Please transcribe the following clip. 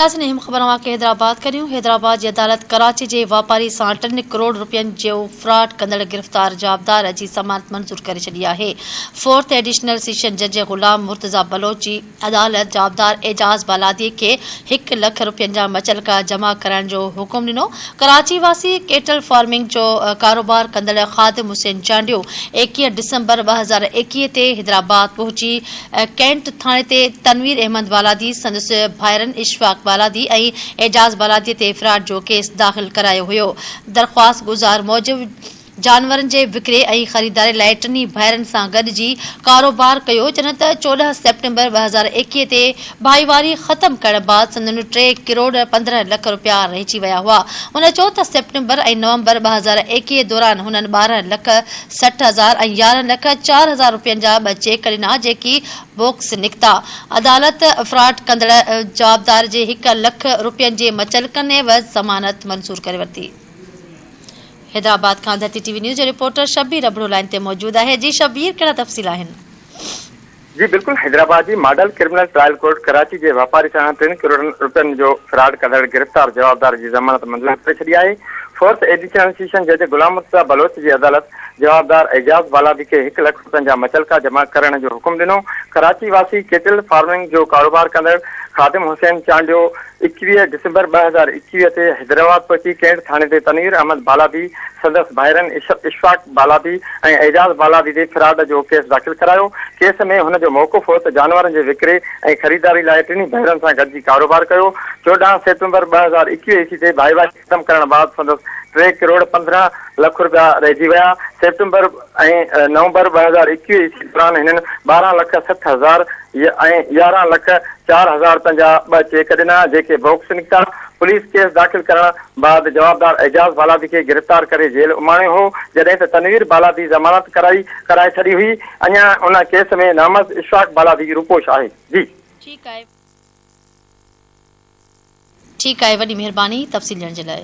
ناظرين اهم خبر اوهان کي حيدرآباد ڪريون حيدرآباد جي عدالت ڪراچي جي واپاري سان ٽن ڪروڙ روپين جو فراڊ ڪندڙ گرفتار جوابدار جي ضمانت منظور ڪري ڇڏي آهي فورٿ ايڊيشنل سيشن جج غلام مرتضيٰ بلوچ جي عدالت جوابدار اعجاز بالادي کي هڪ لک روپين جا مچلڪا جمع ڪرائڻ جو حڪم ڏنو ڪراچي واسي ڪيٽل فارمنگ جو ڪاروبار ڪندڙ خادم حسين چانڊيو 21 ڊسمبر 2021 تي حيدرآباد پهچي ڪينٽ ٿاڻي تي تنوير احمد بالادي، سندس ڀائرن اشفاق بالادي ۽ اعجاز بالادي تي فراڊ جو ڪيس داخل ڪرايو هيو. درخواست گذار موجب جانورن جي وڪري ۽ خريداري لاء ٽنهي ڀائرن سان گڏجي ڪاروبار ڪيو جڏهن ته 14 سيپٽمبر 2021 تي ڀائيواري ختم ڪرڻ بعد سندن ٽي ڪروڙ 15 لک رپيا رهجي ويا هئا. هن چيو ته سيپٽمبر ۽ نومبر 2021 دوران هنن 12 لک 60 هزار ۽ 11 لک چار هزار رپين جا ٻه چيڪ ڏنا جيڪي بوڪس نڪتا. عدالت فراڊ ڪندڙ جوابدار جي هڪ لک رپين جي مچلڪن عيوض ضمانت منظور ڪري ورتي. حيدرآباد کان ڌرتي ٽي وي نيوز جو رپورٽر شبير ابڙو لائين تي موجود آهي جي شبير ڪهڙا تفصيل آهن. جي بلڪل حيدرآباد جي model criminal trial court Karachi جي واپاري سان ٽن ڪروڙن رپين جو فراڊ ڪندڙ گرفتار جوابدار جي ضمانت منظور ڪري ڇڏي آهي. فورٿ ايڊيشنل سيشن جج غلام مرتضيٰ بلوچ جي عدالت جوابدار اعجاز بالادي کي هڪ لک رپين جا مچلڪا جمع ڪرڻ جو حڪم ڏنو. ڪراچي واسي ڪيٽل فارمنگ جو ڪاروبار ڪندڙ خادم حسين چانڊيو 21 ڊسمبر 2021 تي حيدرآباد پهچي ڪينٽ ٿاڻي تي تنوير احمد بالادي، سندس ڀائرن اشفاق بالادي ۽ اعجاز بالادي تي فراڊ جو ڪيس داخل ڪرايو. ڪيس ۾ هن جو موقف هو ته جانورن جي وڪري ۽ خريداري لاء ٽنهي ڀائرن سان گڏجي ڪاروبار ڪيو. 14 سيپٽمبر 2021 عيسوي تي ڀائيواري ختم ڪرڻ بعد سندس ٽي ڪروڙ 15 لک رپيا رهجي ويا. سيپٽمبر ۽ نومبر 2021 عيسوي دوران هنن 12 لک 60 هزار ۽ 11 لک 4000 رپين جا ٻه چيڪ ڏنا، جيڪي بوڪس نڪتا. پوليس ڪيس داخل ڪرڻ بعد جوابدار اعجاز بالادي کي گرفتار ڪري جيل اماڻيو هو، جڏهن ته تنوير بالادي ضمانت ڪرائي ڪرائي ڇڏي هئي، اڃا ان ڪيس ۾ نامزد اشفاق بالادي روپوش آهي. جي. ٺيڪ آهي ٺيڪ آهي وڏي مهرباني تفصيل ڏيڻ جي لاء.